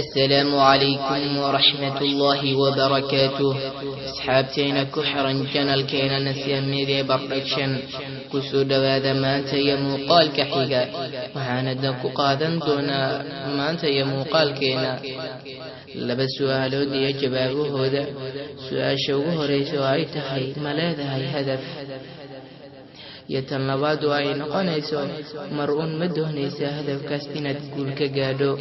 Asalaamu calaykum waraxmatullaahi wabarakaatuh. Asxaabteena ku xiran channelkeena Nasiya Media Production, kusoo dhowaada maanta iyo muuqaalka xiga. Waxaana dan ku qaadan doonaa maanta iyo muuqaalkeena laba su-aalood iyo jawaabahooda. Su-aasha ugu horeysa oo ay tahay, ma leedahay hadaf? Iyo tan labaad oo ay noqonayso, mar uun ma doonaysaa hadafkaas inaad guul ka gaadho?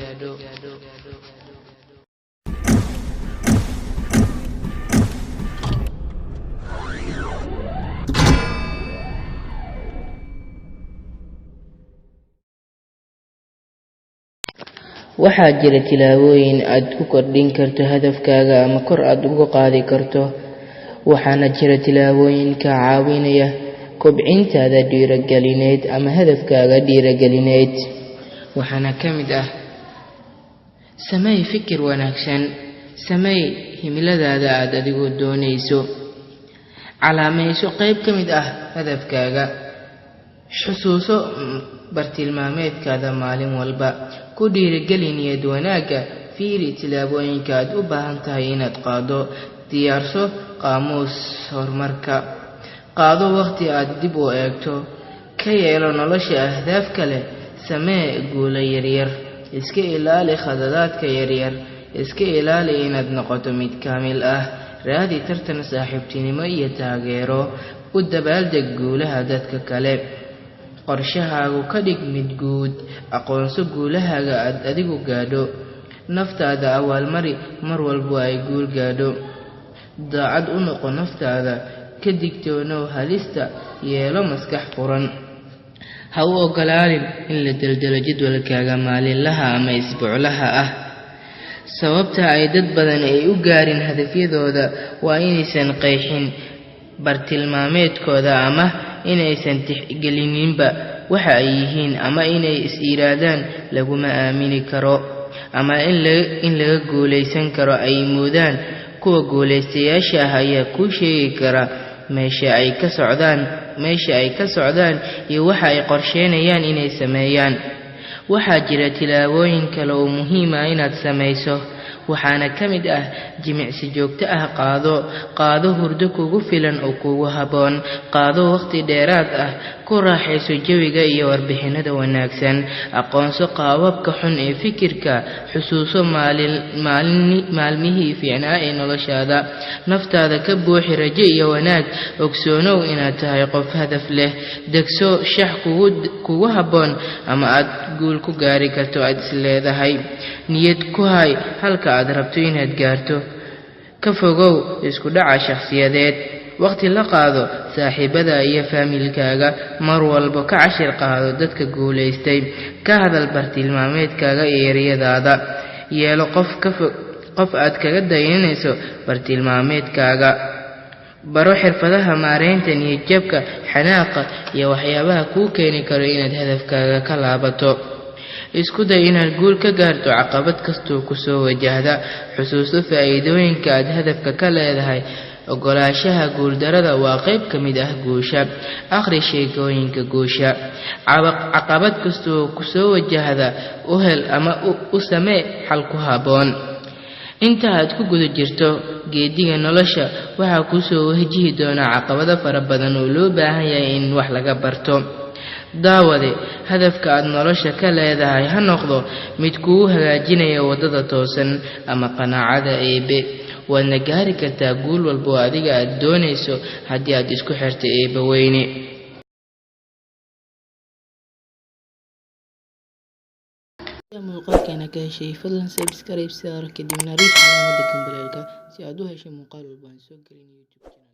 Waxaa jira tilaabooyin aad ku kordhin karto hadafkaaga ama kor aad ugu qaadi karto, waxaana jira tilaabooyin kaa caawinaya kobcintaada dhiirogelineed ama hadafkaaga dhiirogelineed. Waxaana ka mid ah: sameey fikir wanaagsan, sameey himiladaada aad adigu doonayso, calaamayso qayb ka mid ah hadafkaaga, xusuuso bartilmaameedkaada maalin walba, ku dhiirigeli niyad wanaagga, fiiri tilaabooyinka aad u baahan tahay inaad qaado, diyaarso qaamuus horumarka, qaado waqti aad dib u eegto, ka yeelo nolosha ahdaaf kale, samee guulo yaryar, iska ilaali khadadaadka yaryar, iska ilaali inaad noqoto mid kaamil ah, raadi tartan saaxiibtinimo iyo taageero, u dabaaldeg guulaha dadka kale, qorshahaagu ka dhig mid guud, aqoonso guulahaaga aad adigu gaadho, naftaada abaalmari mar walbo ay guul gaadho, daacad u noqo naftaada, ka digtoonow halista, yeelo maskax furan. Ha u ogolaanin in la daldalo jadwalkaaga maalinlaha ama isbuuclaha ah. Sababta ay dad badan ay u gaarin hadafyadooda waa inaysan qeexin bartilmaameedkooda ama inaysan tixgelininba waxa ay yihiin, ama inay is yiraahdaan laguma aamini karo, ama in laga guulaysan karo ay moodaan. Kuwa guulaystayaasha ah ayaa kuu sheegi kara meesha ay ka socdaan, meesha ay ka socdaan iyo waxa ay qorsheynayaan inay sameeyaan. Waxaa jira tilaabooyin kale oo muhiim ah inaad samayso, waxaana ka mid ah: jimicsi joogto ah qaado, qaado hurdo kugu filan oo kugu habboon, qaado waqti dheeraad ah, ku raaxayso jawiga iyo warbixinada wanaagsan, aqoonso qaababka xun ee fikirka, xusuuso maalmihii fiicnaa ee noloshaada, naftaada ka buuxi rajo iyo wanaag, ogsoonow inaad tahay qof hadaf leh, degso shax kugu habboon ama aad guul ku gaari karto aad is leedahay, niyad ku hay halka aad rabto inaad gaarto, ka fogow isku dhaca shakhsiyadeed, waqti la qaado saaxiibada iyo faamilkaaga, mar walba ka cashir qaado dadka guulaystay, ka hadal bartilmaameedkaaga iyo ereyadaada, yeelo qof aad kaga dayanayso bartilmaameedkaaga, baro xirfadaha maareynta niyadjabka, xanaaqa iyo waxyaabaha kuu keeni karo inaad hadafkaaga ka laabato. Isku day inaad guul ka gaarto caqabad kastoo kusoo wajahda, xusuuso faa'iidooyinka aad hadafka ka leedahay. Ogolaanshaha guuldarada waa qayb ka mid ah guusha. Akhri sheekooyinka guusha. Caqabad kastoo kusoo wajahda u hel ama u samee xal ku habboon. Inta aad ku guda jirto geediga nolosha, waxaa kusoo wajihi doona caqabado fara badan oo loo baahan yahay in wax laga barto. Daawade, hadafka aad nolosha ka leedahay ha noqdo mid kugu hagaajinaya waddada toosan ama qanaacada Eebe. Waadna gaari kartaa guul walba oo adiga aad doonayso haddii aad isku xirto Eebe weyne. Muuqaalkeena ka heshay, fadlan subscribe saar, kadibna riix calaamada gambaleelka si aad u hesho muuqaal walba aan soo gelin YouTube channel.